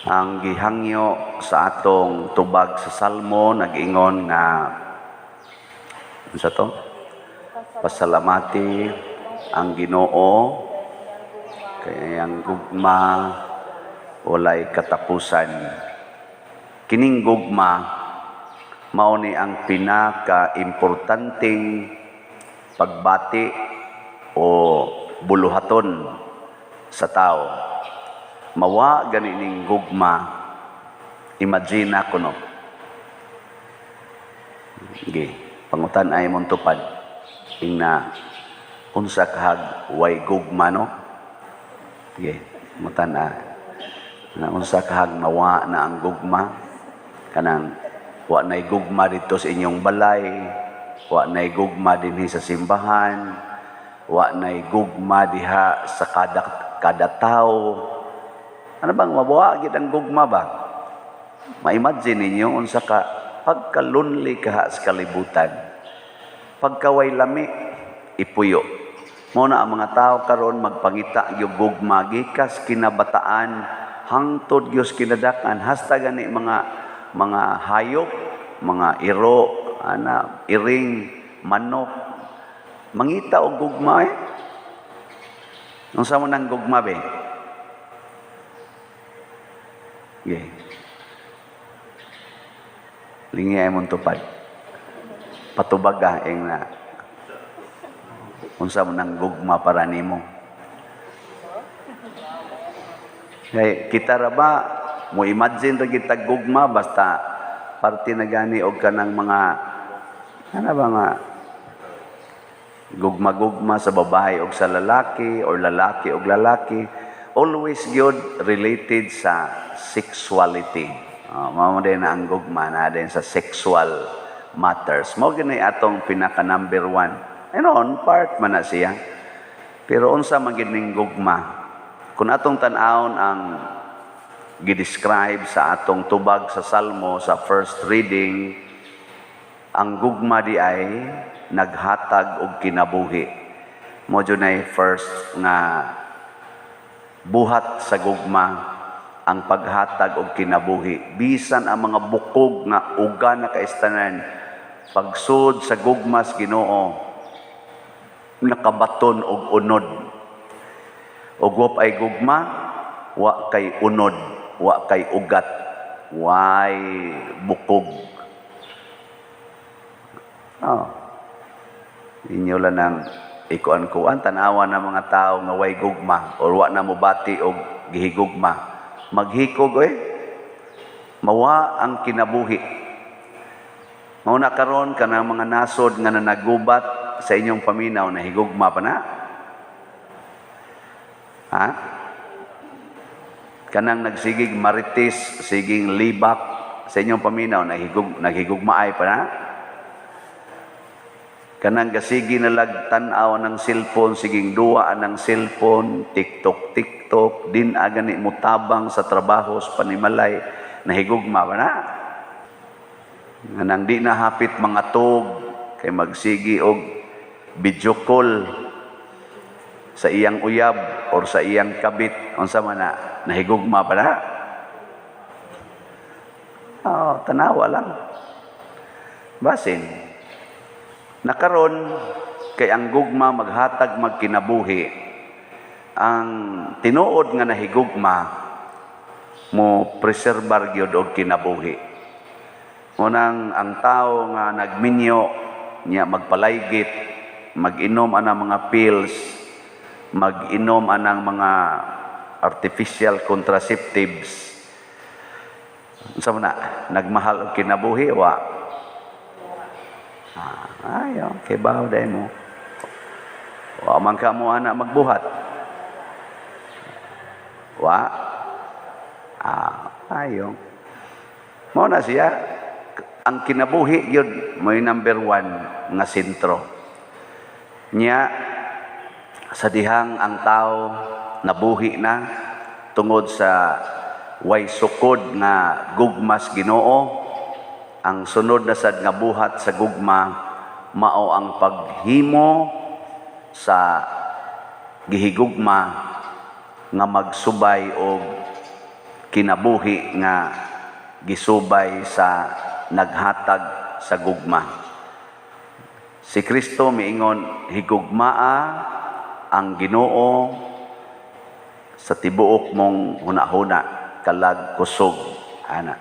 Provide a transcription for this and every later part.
Ang gihangyo sa atong tubag sa Salmo nag-ingon nga unsa to? Pasalamati ang Ginoo kay ang gugma walay katapusan. Kining gugma mao ni ang pinaka-importanteng pagbati o buluhaton sa tao. Mawa gani ning gugma, imagine ako, no? Sige, pangutan ay mong tupad. Ingna, unsa kahag way gugma, no? Sige, pangutan na. Na unsa kahag mawa na ang gugma? Kanang wa nay gugma dito sa inyong balay, wa nay gugma dinhi sa simbahan, wa nay gugma diha sa kada kada tao. Ano bang mabuha gid ang gugma ba? Ma-imagine ninyo unsa ka pagka-lonely ka sa kalibutan. Pagkaway lami ipuyo. Mao na ang mga tao karon magpangita gyud gugma gikas kinabataan hangtod gyud kinadak-an, hasta gani mga hayop, mga iro, ana, iring, manok, mangita og gugma eh. Unsa man ang gugma be? Okay. Lingi ay mong tupad. Patubag ah, ing na. Unsa man ang gugma para nimo? Kay kita ra ba mo imagine ra kita gugma, basta parte na gani og kanang mga ano ba nga gugma-gugma sa babae og sa lalaki or lalaki og lalaki, always gyud related sa sexuality. Mao din na ang gugma na din sa sexual matters. Mao gani atong pinaka number one. And on part man na siya. Pero unsa man gid ning gugma? Kung atong tan-awon ang gi-describe sa atong tubag sa Salmo sa first reading, ang gugma di ay naghatag og kinabuhi. Mo jud nay first nga buhat sa gugma, ang paghatag og kinabuhi. Bisan ang mga bukog nga uga na kaistanan, pagsud sa gugma sa Ginoo, nakabaton og unod. Og wa ay gugma, wa kay unod, wa kay ugat, way bukog. Oh. Inyo lang ng ikuan-kuan, tanawa ng mga tao nga way gugma or wa na mobati og gihigugma. Maghikog eh. Mawa ang kinabuhi. Mao na karon kanang mga nasod nga nanagubat sa inyong paminaw, nahigugma pa na? Ha? Kanang nagsigig marites, siging libak sa inyong paminaw, naghigugmaay pa na? Kanang gasigi nalag tan-aw ng cellphone, siging duwa ng cellphone, TikTok, TikTok, din agani mutabang sa trabaho sa panimalay, nahigugma ba na? Nang di na hapit mga tug, kay magsigi og video call sa iyang uyab or sa iyang kabit, unsa man na, nahigugma pa na? Oh, tanawa lang. Basin. Nakaron kay ang gugma maghatag magkinabuhi. Ang tinuod nga nahigugma mo preserbar gyud og kinabuhi. Munang ang tao nga nagminyo niya magpalaygit, mag-inom anang mga pills, mag-inom anang mga artificial contraceptives. Unsa man na, nagmahal og kinabuhi wa? Ah, ayo, kay bawo dai mo. Wa man ka mo ana magbuhat. Wa. Ah, ayo. Mao na siya ang kinabuhi gyud mo'y number one nga sentro. Nya sa dihang ang tao nabuhi na tungod sa way sukod nga gugmas Ginoo, ang sunod na sad nga buhat sa gugma mao ang paghimo sa gihigugma nga magsubay og kinabuhi nga gisubay sa naghatag sa gugma. Si Kristo miingon, "Higugmaa ang Ginoo sa tibuok mong hunahuna, kalag, kusog," ana.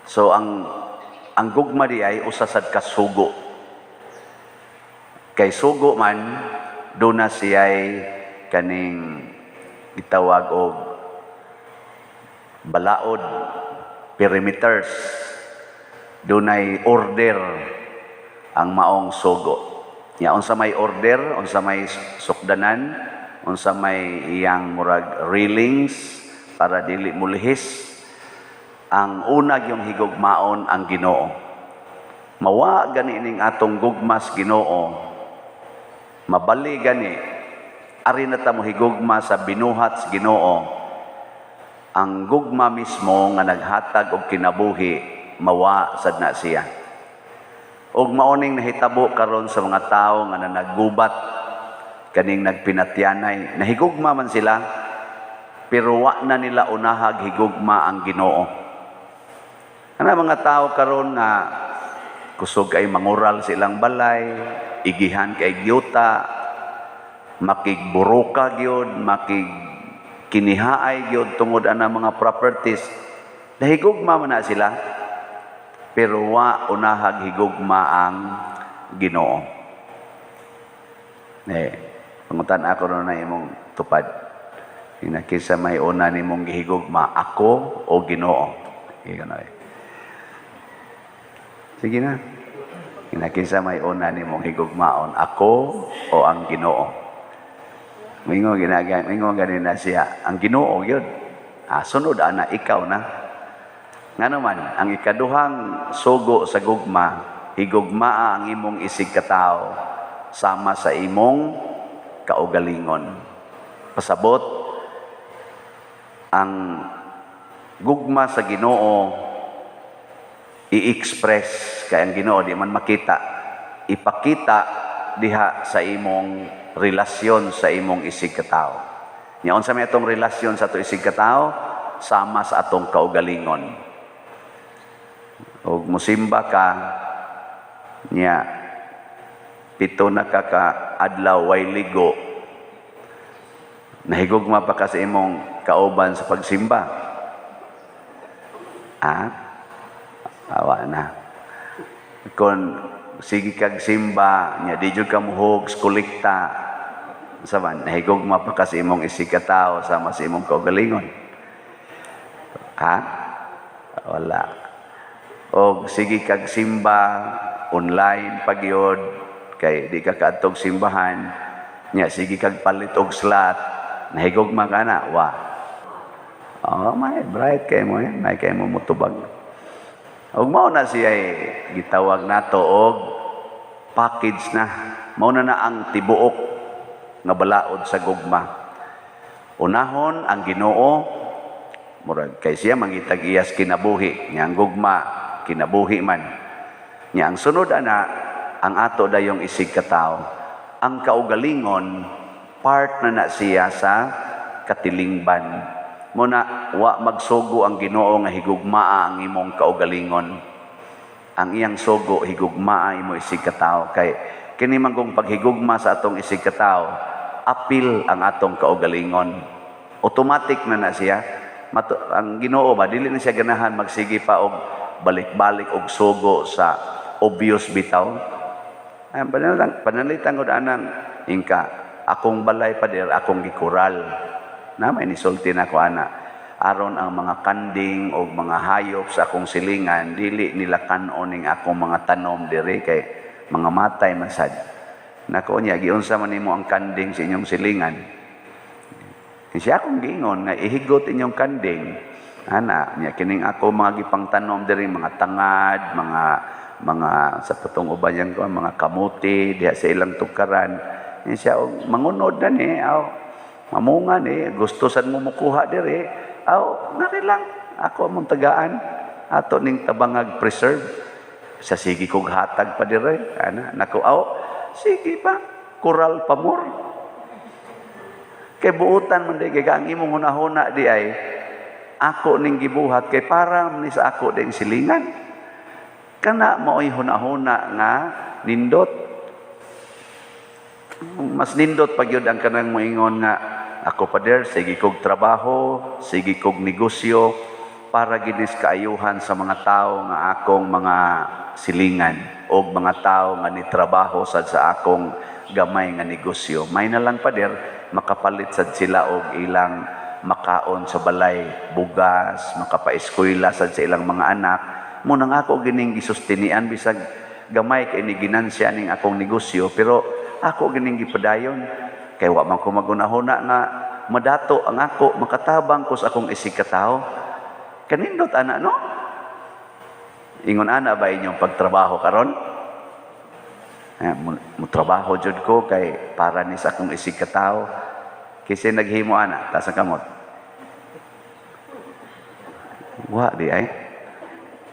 So ang gugma di ay usa sad ka sugo. Kay sugo man, duna siya'y kaning gitawag og balaod, perimeters, dunay order ang maong sugo. Ya, unsa may order, unsa may sukdanan, unsa may iyang murag railings para dili mulihis? Ang una yung higugmaon ang Ginoo. Mawa gani ning atong gugmas Ginoo, mabali gani ari na ta mo higugma sa binuhat sa Ginoo, ang gugma mismo nga naghatag og kinabuhi, mawa sad na siya. Og maoning nahitabo karon sa mga tawo nga nanagubat, kaning nagpinatyanay, nahigugma man sila, pero wa na nila unahag higugma ang Ginoo. Ana mga tao karon nga kusog ay mangural silang balay, igihan kay gyuta, makigburuka gyud, makig kinihaay gyud tungod ana mga properties. Nahigugma man na sila, pero wa unahag higugma ang Ginoo. Eh, pangutan ako na imong tupad. Kinsa may una nimong gihigugma, ako o Ginoo? Sige na eh. Sige na. Kinsa may una nimong higugmaon, ako o ang Ginoo? Mingo ginaga, mingo gani na siya, ang Ginoo gyud. Ah, sunod ana ikaw na. Ngano man, ang ikaduhang sugo sa gugma, higugmaa ang imong isig katawo sama sa imong kaugalingon. Pasabot, ang gugma sa Ginoo i-express, kay ang Ginoo di man makita, ipakita diha sa imong relasyon sa imong isig katawo. Nya unsa may atong relasyon sa ato isig katawo? Sama sa atong kaugalingon. Og musimba ka nya 7 na ka ka adlaw way ligo, nahigugma pa ka sa imong kauban sa pagsimba? Ah, awa na. Kung sige kag simba nya di jud ka muhog kolekta sa man, nahigugma pa ka sa imong isig katawo sama sa imong kaugalingon? Ha, wala. Og sige kag simba online pagyod kay di ka kaadtog simbahan nya sige kag palit og slot, nahigugma ka na? Wa. Oh, may bright kay mo eh. May kay mo mutubag. Og mao na siya eh, gitawag nato og package na. Mao na na ang tibuok nga balaod sa gugma. Unahon ang Ginoo, murag kay siya mangitag iyas kinabuhi, nya ang gugma kinabuhi man. Nya ang sunod ana ang ato dayong isig katawo. Ang kaugalingon, part na na siya sa katilingban. Muna wa magsugo ang Ginoo nga higugmaa ang imong kaugalingon. Ang iyang sugo, higugmaa imo isig katawo, kay kini man kung paghigugma sa atong isig katawo, apil ang atong kaugalingon. Automatic na na siya. Ang Ginoo ba, dili na siya ganahan magsige pa og balik-balik og sugo sa obvious bitaw. Ay, pananalitan ko anang ingka, "Akong balay, pader, akong gikural." Na may nisulti na ko ana. "Aron ang mga kanding o mga hayop sa akong silingan, dili nila kanon ning akong mga tanom diri kay mga matay man sad." Nako niya, giunsa man nimo ang kanding sa inyong silingan? Siya akong giingon nga ihigot inyong kanding. Ana, niya kining ako mga gipangtanom diri, mga tangad, mga sa patong uban yan ko, mga kamuti diha sa ilang tukaran. Niya siya og mangunod na ni, aw mamunga ni, gusto sad mo mukuha diri, aw ngari lang ako among tagaan ato ning tabangag preserve sa sige kog hatag pa dire ana. Nako, aw sige pa, kural pa more. Kay buutan man di kay ang imong hunahuna di ay Ako ning gibuhat kay para ni sa ako ding silingan. Kana mao'y hunahuna nga nindot. Mas nindot pag yun ang kanang moingon nga, "Ako, Pader, sige kog trabaho, sige kog negosyo para ginis kaayuhan sa mga tao nga akong mga silingan o mga tao nga nitrabaho sad sa akong gamay nga negosyo. May na lang, Pader, makapalit sad sila og ilang makaon sa balay, bugas, makapaeskwela sad sa ilang mga anak. Mao nang ako gining gisustinian bisag gamay kay ni ginansya ning akong negosyo, pero ako gining gipadayon kay wa man ko magunahuna nga madato ang ako, makatabang ko sa akong isig katawo." Kanindot ana, no? Ingon ana ba inyong pagtrabaho karon? Eh, mo trabaho jud ko kay para ni sa akong isig katawo. Kasi naghimo ana, taas ang kamot. Wa di ay.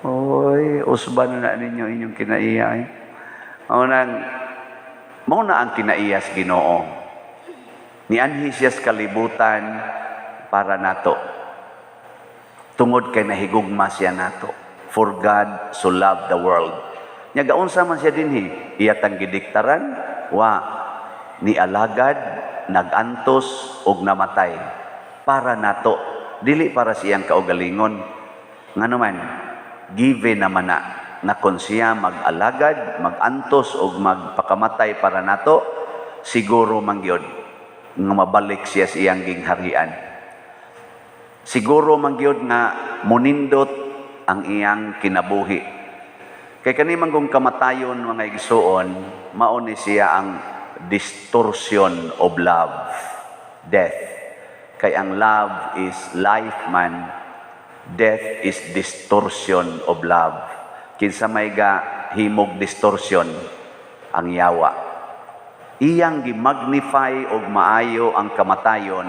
Oy, usban na ninyo inyong kinaiya ay. Mao na ang kinaiya sa Ginoo. Nianhi siya sa kalibutan para nato. Tungod kay nahigugma siya nato. For God so loved the world. Nya gaunsa man siya dinhi? Iya tang gidiktaran, wa, ni alagad, nagantos og namatay para nato, dili para siyang kaugalingon. Ngano man, given naman na na kung siya mag-alagad, mag-antos og magpakamatay para nato, siguro man gyud nga mabalik siya sa iyang gingharian. Siguro man gyud nga munindot ang iyang kinabuhi. Kay kani man kung kamatayon, mga igsuon, mao ni siya ang distortion of love, death. Kay ang love is life man, death is distortion of love. Kinsa may ga himog distortion? Ang yawa. Iyang gimagnify og maayo ang kamatayon,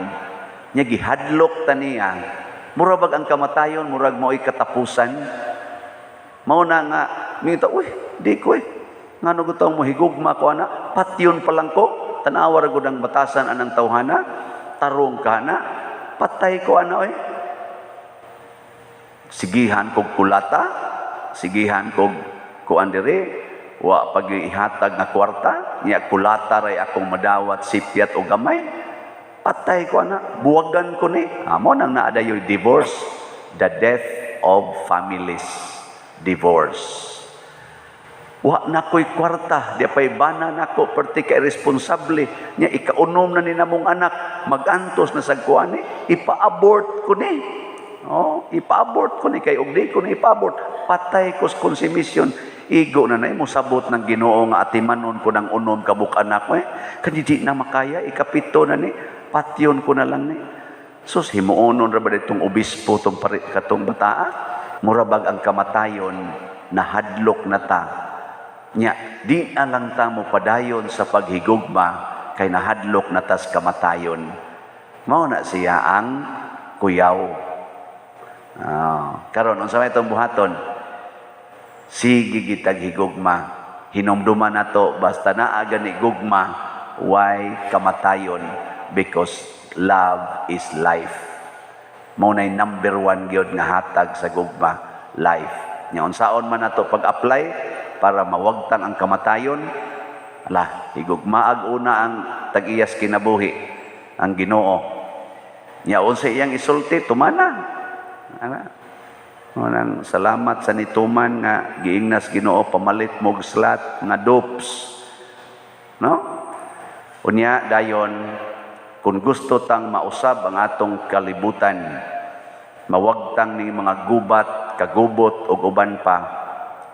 nya gihadlok ta niya. Mura bag ang kamatayon, murag mao'y katapusan. Mao na nga, minta, "Uy, di ko eh. Ngano gutong mo higugma ko ana, patyon pa lang ko, tanawa ra gud ang batasan anang tawhana, tarong ka na, patay ko ana oy. Sigihan kog kulata, sigihan kog kuan diri, wa pag ihatag nga kwarta, nya kulata ray akong madawat, sipyat o gamay. Patay ko ana, buwagan ko ni." Amo nang naa dayoy divorce, the death of families, divorce. Wa na ko'y kwarta, di pa'y bana nako, perti ka irresponsable. Nya ikaunom na ni namong anak, magantos na sa kuan ni, ipa-abort ko ni. Oh, ipa-abort ko ni kay og di ko ni ipa-abort, patay ko sa konsumisyon. Igo na na mo sabot ng Ginoo nga atimanon ko ng unom ka anak ko eh. Kani di na makaya, ikapito na ni, patyon ko na lang ni. Sus, himuonon ra ba ditong obispo tong pare, katong bataa? Mura bag ang kamatayon, nahadlok na ta. Nya, di na lang ta mo padayon sa paghigugma kay nahadlok na tas kamatayon. Mao na siya ang kuyaw. Ah, karon unsa may itong buhaton? Sige gitag higugma. Hinumduman nato, basta naa gani gugma, way kamatayon, because love is life. Mao nay number one gyud nga hatag sa gugma, life. Nya unsaon man nato pag-apply para mawagtang ang kamatayon? Ala, higugmaag una ang tag-iyas kinabuhi, ang Ginoo. Nya unsa iyang isulti, tumana. Ana. Nang salamat sa nituman nga giingnas Ginoo, pamalit mo og slot nga dupes. No? Unya dayon, kung gusto tang mausab ang atong kalibutan, mawagtang ni mga gubat, kagubot ug uban pa,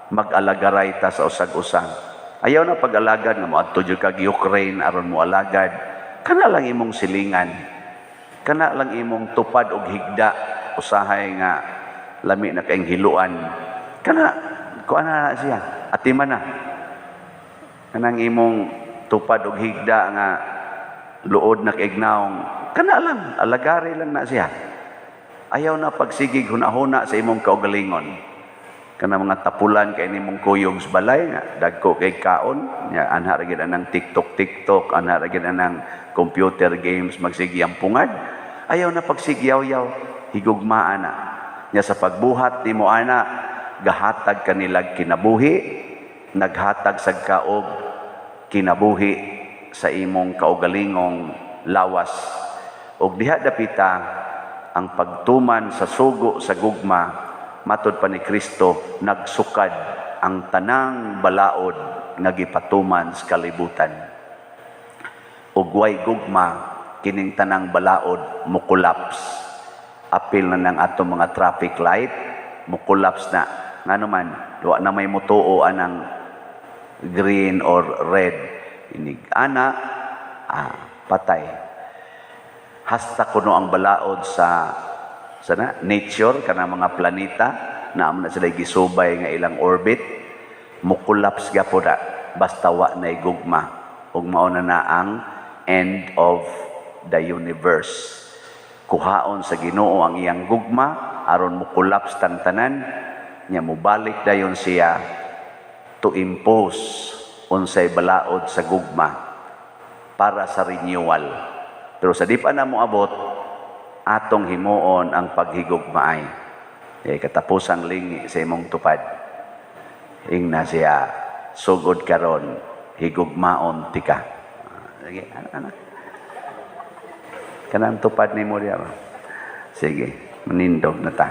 mag-alagaray ta sa usag-usa. Ayaw na pag-alagad nga moadto jud kag Ukraine aron mo alagad. Kana lang imong silingan. Kana lang imong tupad og higda usahay nga lami na kayong hiluan. Kana kuan na siya, atiman na. Kanang imong tupad og higda nga luod na kaignaong, kana lang, alagari lang na siya. Ayaw na pagsigig hunahuna sa imong kaugalingon. Kana mga tapulan kay nimong kuyog sa balay nga dagko kay kaon nya anha ra gid anang TikTok TikTok, anha ra gid anang computer games, magsigiyang pungad. Ayaw na pagsigyaw-yaw. Higugmaa na. Nya sa pagbuhat nimo ana, gahatag kanilag kinabuhi, naghatag sad ka og kinabuhi sa imong kaugalingong lawas. Og diha dapita ang pagtuman sa sugo sa gugma matud pa ni Kristo, nagsukad ang tanang balaod nga gipatuman sa kalibutan. Ug way gugma, kining tanang balaod mo-collapse. Apil na ng atong mga traffic light, mo-collapse na. Ngano man, wa na may mutuo anang green or red. Inig ana, patay. Hasta kuno ang balaod sa na, nature, kana mga planeta na amo na sila gisubay nga ilang orbit, mo-collapse gyapon na basta wa nay gugma, ug mao na na ang end of the universe. Kuhaon sa Ginoo ang iyang gugma aron mo-collapse tang tanan nya, mobalik dayon siya to impose unsay balaod sa gugma para sa renewal. Pero sa di pa na moabot, atong himuon ang paghigugmaay. Eh, katapusang lingi sa imong tupad. Ingna siya, "Sugod karon, higugmaon tika." Ah, sige, ano, ano. Kanang tupad nimo diya ba? Sige, manindog na ta.